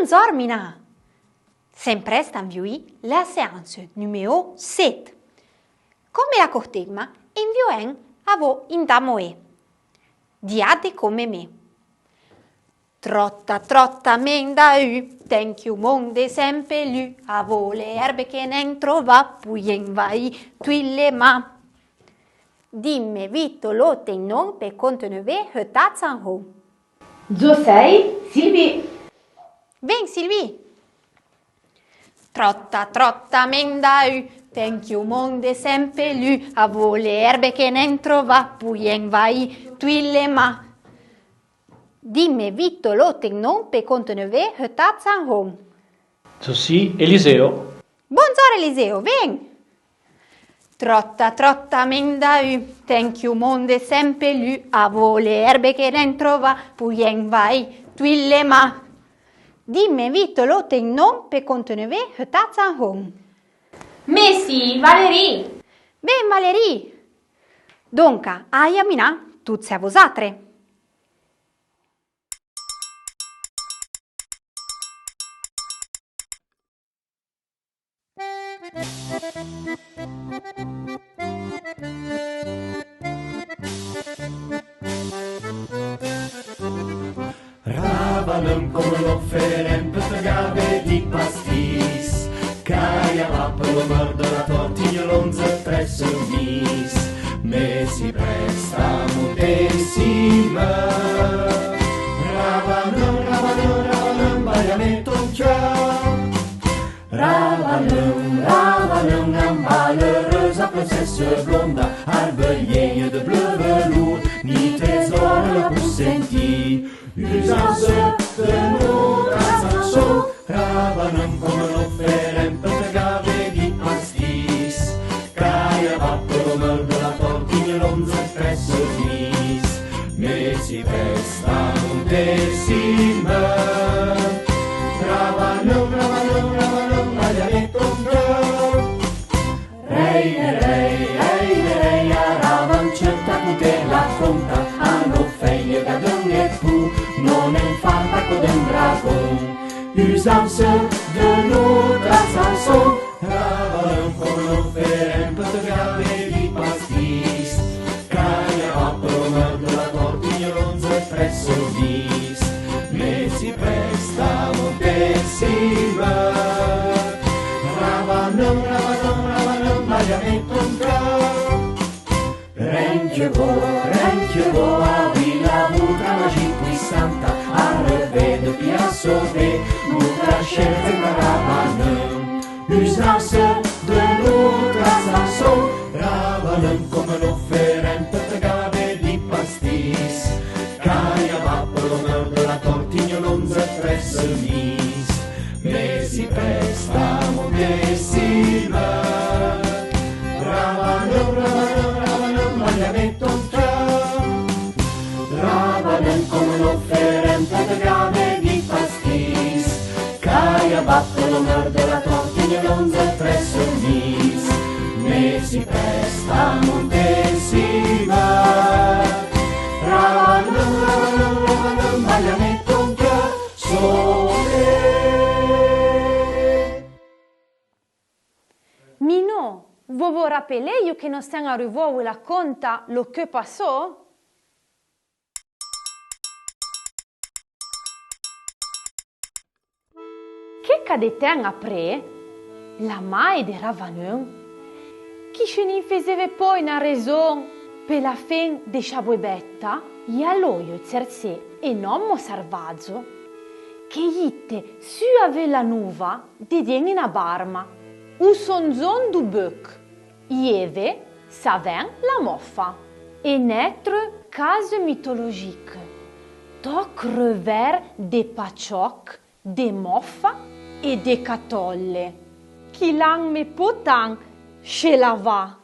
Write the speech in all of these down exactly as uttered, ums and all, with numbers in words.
Bondzor minà! Sen prest a inviouì la séance numéro sèt. Comme la cortègma, invioèn avó in da moé. Diade comme mé. Trotta, trotta, men da u, ten que u monde sen pelù, avó le erbe que nen trovà, pouyen vaì tuì le mà. Dimme vito lo ten non pe conte ne ve heutà tsanhon. Zo sei Sylvie. Ven, Sylvie. Trotta, trotta, men da u, ten que u monde sen pelù, avó le erbe que nen trovà, pouyen vaì tuì le mà. Dimme vito lo ten non pe conte ne ve heutà tsanhon. Zo si Eliseo. Bondzor Eliseo, ven. Trotta, trotta, men da u, ten que u monde sen pelù, avó le erbe que nen trovà, pouyen vaì tuì le mà. Dimme vito lo ten non pe conte ne ve heutà tsanhon. Mé si Valérie. Ben Valérie. Donca, aia minà, tut se a vosatre. Ravaneun comme lo feren pe te gave di pastis, caia va pe lo meur de la tortigne, l'onze, trèi, semis. Mé si prest a monté si meur. Ravaneun, ravaneun, ravaneun, baia mé ton coeur. Ravaneun, ravaneun, amba l'heureuse princesse blonde, arbeillée de bleu velours, ni trésor la pou senti. Usanse de noutra tsanson, ravaneun comme lo feren pe te gave di pastis, caia va pe lo meur de la tortigne, l'onze, trèi, semis. Mé si prest a monté si meur. Ravaneun, ravaneun, ravaneun, baia mé ton coeur. Rei, rei, rei, rei, a ravan tcheut a coute la conta, a no feille ga deun epou, non en fanta co deun dragon. Usanse de noutra tsanson, ravaneun comme lo feren pe te gave di pastis, caia va pe lo meur de la tortigne, l'onze, trèi, semis. Mé si prest a monté si meur. Ravaneun, ravaneun, ravaneun, baia mé ton coeur. Ren que vo, ren que vo, avouì la voutra magique puissanta, a revê de pia sové, noutra chère ravaneun. Usanse de noutra tsanson, ravaneun comme lo feren pe te gave di pastis, caia va pe lo meur de la tortigne, l'onze, trèi, semis. Mé si prest a monté si meur. Ravaneun, ravaneun, ravaneun, baia mé ton coeur. Ravaneun comme lo feren pe te gave di pastis, caia va pe lo meur de la tortigne, l'onze, trèi, semis. Mé si prest a monté si meur. Ravaneun, ravaneun, ravaneun, baia mé ton coeur. Sové. Minò, vo vo rapelé iou que no sen arruvó a la conta lo que passó? Queca de ten apré, la mae de Ravaneun, qui che n'in fezeve poi na rezon pe la fen de cha bouébetta, i aló ieu tsertsé en ommo sarvadzo, que itte su a Velanouva dedien ena barma, ou son zon dou beuc, ieve, saven, la Moffa, en ètre case mitologique, toc revèrt de patchoc, de moffa e de catolle, qui l'an me potan che la va,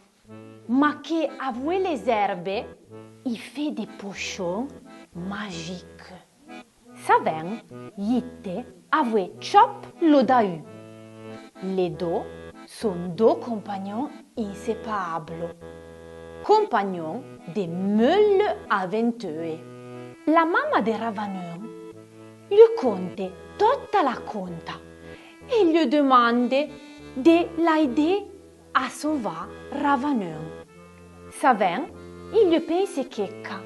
ma que avoué les erbe i fé de pochon magique. Saven, itte avoué Chop lo Dahu. Le do son do compagnon inseparablo, compagnon de meule aventeue. La mama de Ravaneun Llu conte totta la conta e llu demande de l'aidé a sovà Ravaneun. Saven i llu pense queca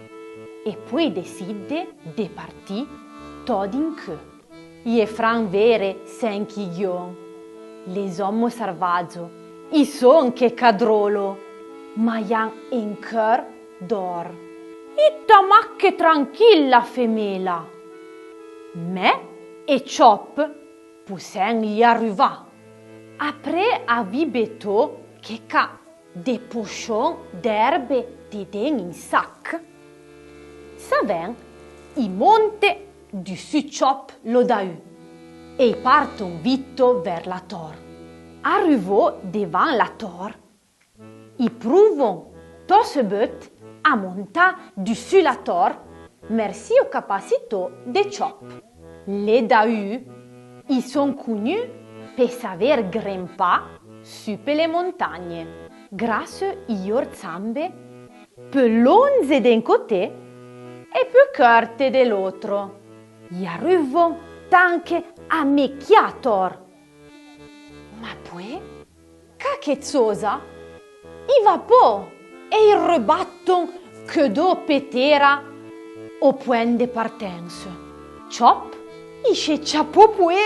e pouì desidde de partì tot d'in cou. I è fran vére sen quillion. Lé ommo sarvadzo i son queca drolo, ma i an in cœur d'or. Itta ma que tranquilla, feméla. Mé e Chop pousèn lli arruvà. Apré avì betó queca de pochon d'erbe dedeun in sac, Saven i monte dusù Chop lo daù e i parton vitto ver la tor. Arruvó devan la tor, i prouvon to sebeut a montà dusù la tor, mersì o capacitó de Chop. Lé daù i son cognù pe saver grempà su pe le montagne, grasse i lor zambe pu lonze d'in coté e pu courte de l'otro. I arruvon tanque a mecchià tor. Ma poué, caque tsosa i va po e i rebatton que dó pe tera o pouèn de partense. Chop i se tchapó poué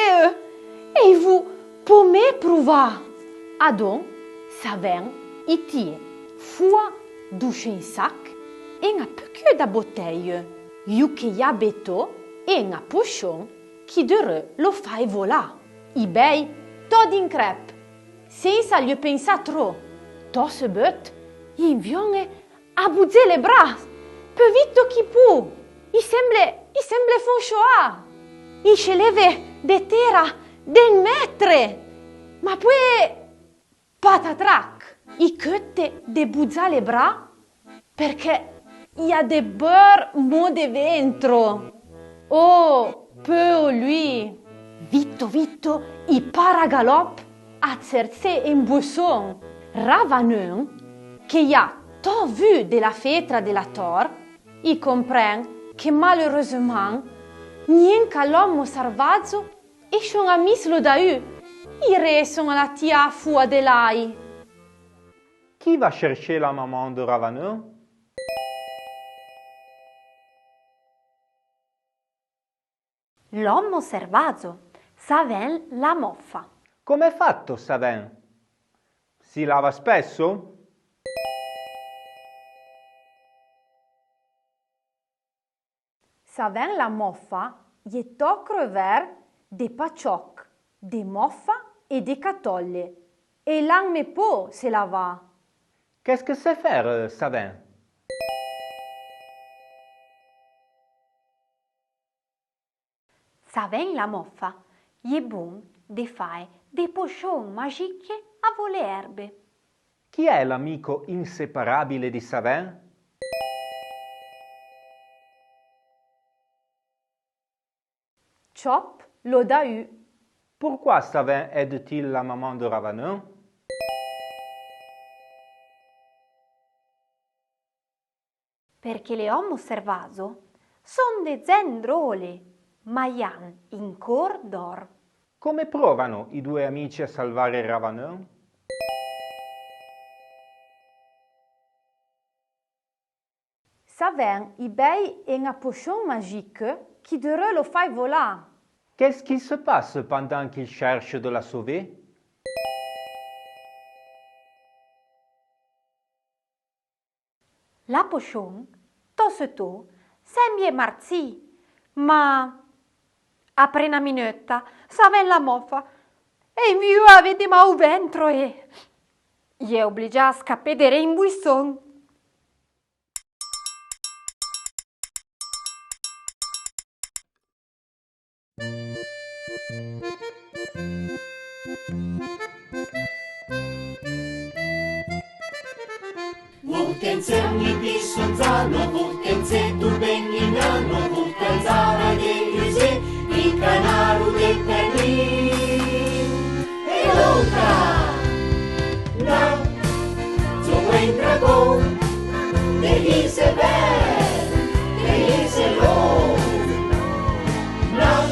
e i vo po mé prouvà. Adon Saven i tié foua dusù in sac e na pequeua botèille, iù que i a betó e na pochon qui dereut lo fai volà. I bèi tot d'in crep, sensa llu pensà tro. To sebeut i invion a bouzé le bras pu vitto qu'i pou. I semble, i semble fon choà. I se leve de tera d'in mètre. Ma poué, patatrac! I coute de bouzà le bras perqué i a de beur mó de ventro. Oh, peu lui! Vitto vitto i par a galop a tsertsé in bouisson. Ravaneun, que i a to vu de la fetra de la tor, i compren que maleureusement gnenca l'ommo sarvadzo e chon amis lo daù i resson a la tià foua de l'ai. Qui va chercher la maman de Ravaneun? L'ommo sarvadzo, Saven la moffa. Com'è fatto Saven? Si lava spesso? Saven la moffa i è to creuveur de patchoc, de moffa e de catolle, e l'an mé po se lavà. Qu'est-ce que sait faire, euh, Saven? Saven la moffa i è bon de fae de pochon magique avó le erbe. Chi è l'amico inseparabile di Saven? Chop lo daù. Pourquoi Saven aide-t-il la maman de Ravaneun? Perqué le ommo sarvadzo son de zent drole, ma i an in cor d'or. Come provano i due amici a salvare Ravaneun? Saven i bèi euna pochon magique qui dereut lo fai volà. Qu'est-ce qui se passe pendant qu'ils cherchent de la sauver? La pochon, to seutó, sembie martsì, ma apré na minutta, Saven la moffa, e i inviou a avè de mâ o ventro e i è obligià a scapé deré in bouisson. Vurtenzè ogni pissonzano, vurtenzè tu ben in ano, vurtenzava de usé, in canaro de Berlin. E l'outra, na, zo buen dragón, de iseber, de iselón. Na,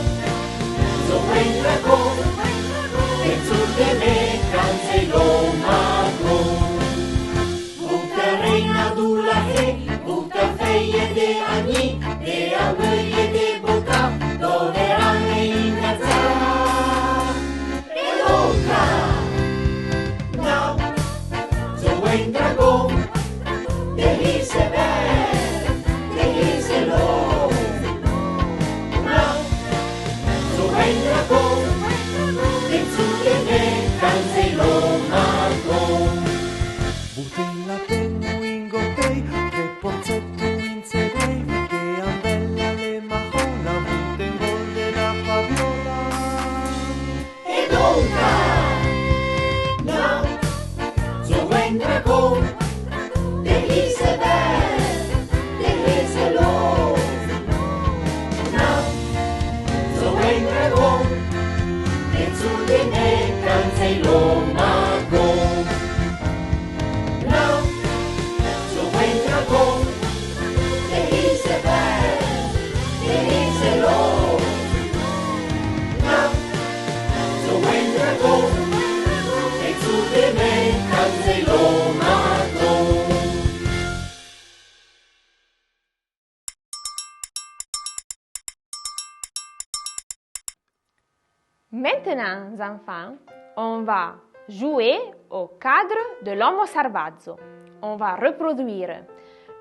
Maintenant, enfants, on va jouer au cadre de l'Ommo Sarvadzo. On va reproduire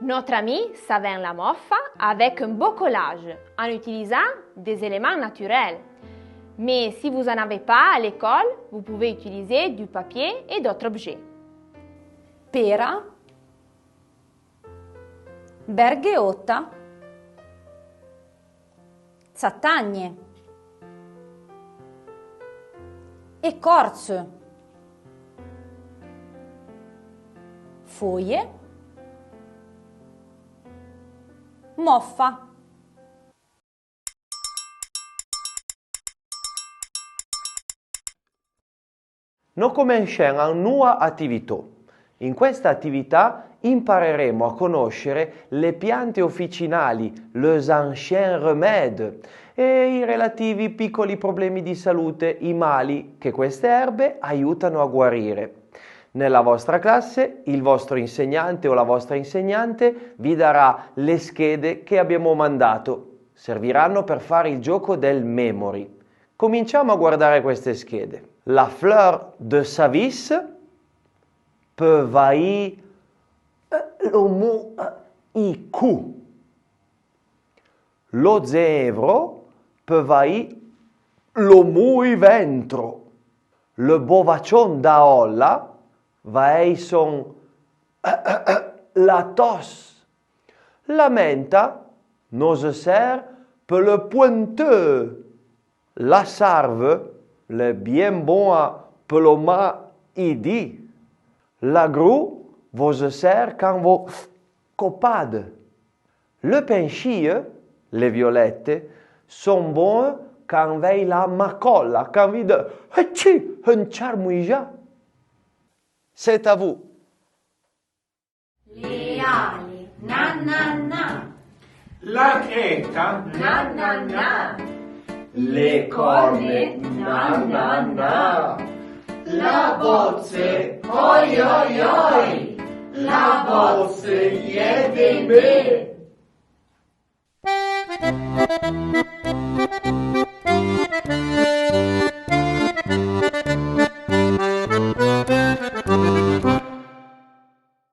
notre ami Savin la Moffa avec un beau collage en utilisant des éléments naturels. Mais si vous en avez pas à l'école, vous pouvez utiliser du papier et d'autres objets. Pera. Bergheota. Tsatagne. Écorce. Foye. Moffa. No comenchèn an noua ativitó. In questa attività impareremo a conoscere le piante officinali, les anciens remèdes, e i relativi piccoli problemi di salute, i mali che queste erbe aiutano a guarire. Nella vostra classe il vostro insegnante o la vostra insegnante vi darà le schede che abbiamo mandato. Serviranno per fare il gioco del memory. Cominciamo a guardare queste schede. La fleur de savis pe vaì, eh, lo mou, eh, i cou. Lo zènevro pe vaì lo mou i ventro. Le bovachon da ola vaèi son, eh, eh, eh, la tos. La menta no ze sèr pe le poenteu. La sarve l'è bien bon-a pe lo ma i di. La gru vo ze sèr can vo copade. Le penchie, le violette, son bon-e can vèi la macola, can vide, hètchi, un tcharmouija. C'est à vous. Le ale, na na na. La creta, na na na. Le corne, na na na. La botse, oi oi oi. La botse, iè de me.